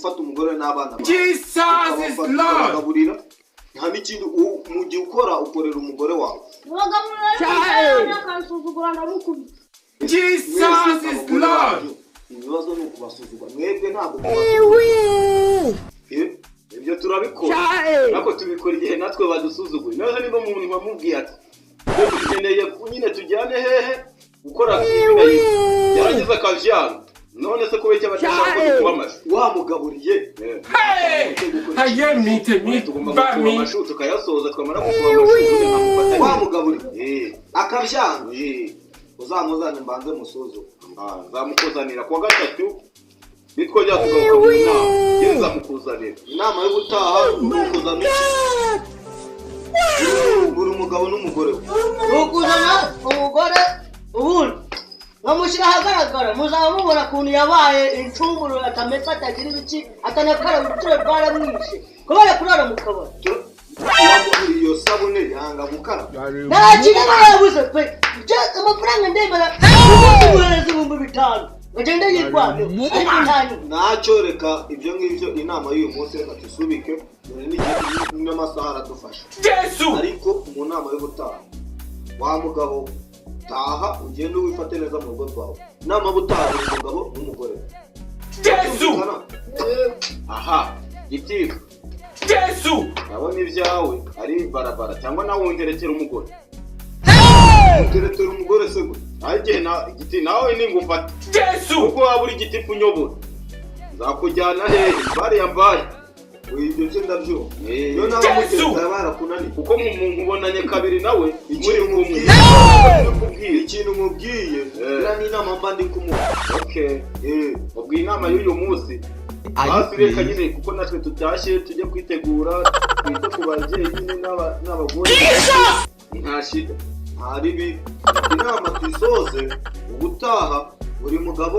gufata umugore n'abana bawe, Jesus is ukabafata, Lord. ukabagaburira. Nta n'ikindi mu gihe ukora, ukorera umugore wawe. Abagabo akansuzugura, ndamukubita. Jesus Mwese is abagore Lord. banyu, ibibazo ni ukubasuzugura. Mwebwe ntabwo mubasuzugura. Ibyo turabikora, ariko tubikora igihe natwe badusuzuguye. Noneho niba umuntu wamubwiye ati: "Dukeneye nyine tujyane hehe gukora ibi na ibi," yarangiza akavyanga, none se kubera icyo badashaka ko dukuba amashu? Wamugaburiye. Hey! Ayé mi, tèmi Tugomba bá gukuba mi. amashu, tukayasoza. Twamara gukuba amashu, ubundi nkamufata nyine. Wamugaburiye akabyanga, uzamuzane mbanze musuzume. Ah, nzamukuzanira kuwa gatatu, nitwongera tugaruka mu nama, njye nzamukuzanira. Inama y'ubutaha ni ukuzana iki? Buri mugabo n'umugore we. Ni ukuzana umugore, ubundi nkamushyira ahagaragara, muzaba mubona ukuntu yabaye incunguru, atamesa, atagira ibiki, atanakaraba, ibiciro bwaramwishe kubera kurara mu kabari. Wamuguriye iyo sabune yanga gukaraba. Nta kintu aba yabuze pe. Amafaranga ndemera umunsi muhereza 5000 ngo agende yirwaneho, ariko nta nyungu. Ntacyo, reka ibyo ngibyo. Inama y'uyu munsi reka tusubike, dore n'igihe n'amasaha aradufasha. Jésù. Ariko mu nama y'ubutaha, wa mugabo, taha ugende wifate neza mu rugo rwawe. Inama y'ubutaha, buri mugabo n'umugore we. Jésù. Byumvikana? Aha gitifu. Jésù. Ndabona ibyawe ari barabara, cyangwa nawe wongerekera umugore. Uteretera umugore se gute? Naho igihe na giti nawe ningufata, Jésù. ubwo waba uri gitifu unyobora, nzakujyana hehe mbariya mbaye? Oya, ibyo byo ndabyumva. Eh. Iyo nawe Yesu! mutereta barakunaniye. Kuko nkubonanye kabiri nawe muri Ikintu kumwe. Mubwiye, ikintu mubwiye, iriya ni inama mba ndi kumuha. Okay. Eh, ubwo inama y'uyu munsi basi reka nyine, kuko natwe tutashye, tujye kwitegura, twite ku babyeyi nyine n'abagore, nta shida. Nta ribi. Inama tuyisoze. Ubutaha buri mugabo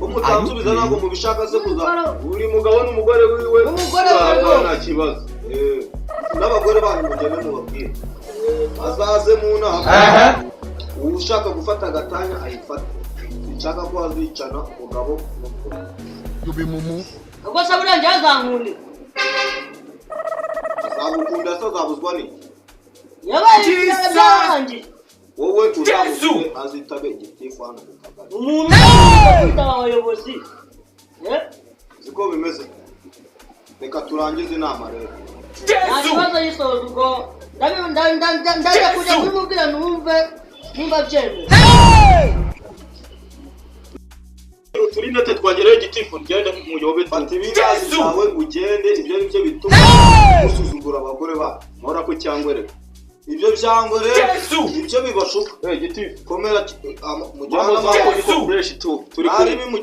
ko mutansubiza, ntabwo mubishaka se kuza? Buri mugabo n'umugore wiwe. Umugore Ntabwo wiwe. nta kibazo. Eh, n'abagore banyu mugende mubabwire bazaze mu nama. Ushaka gufata agatanya ayifate. Sinshaka ko hazicana umugabo n'umugore. Ubwo se buriya njyewe azankundira? Azagukunda se azabuzwa n'iki? Yabaye Jesus! byarangiye. Wowe Yesu! uzamubwire azitabe igitifu hano ku kagari. Umuntu ugomba kwitaba abayobozi. Eh? Siko bimeze? Reka turangize inama rero. Nta Jésù. kibazo, yisoza ubwo ndajya kujya Yesu! kubimubwira numve nimba abyemera. Uturinete twagerayo gitifu, ngende muyobe. Fata ibibazo Yesu! byawe ugende. Ibyo ni byo bituma musuzugura abagore banyu. Mpora ku cyangwa reka. Ibyo byangwa rero, Yesu! ibyo bibashuka. Eh, gitifu. Komera, mujyane Mujyane amahoro. Yesu! Fresh tu turi Nta kumwe. ribi mu.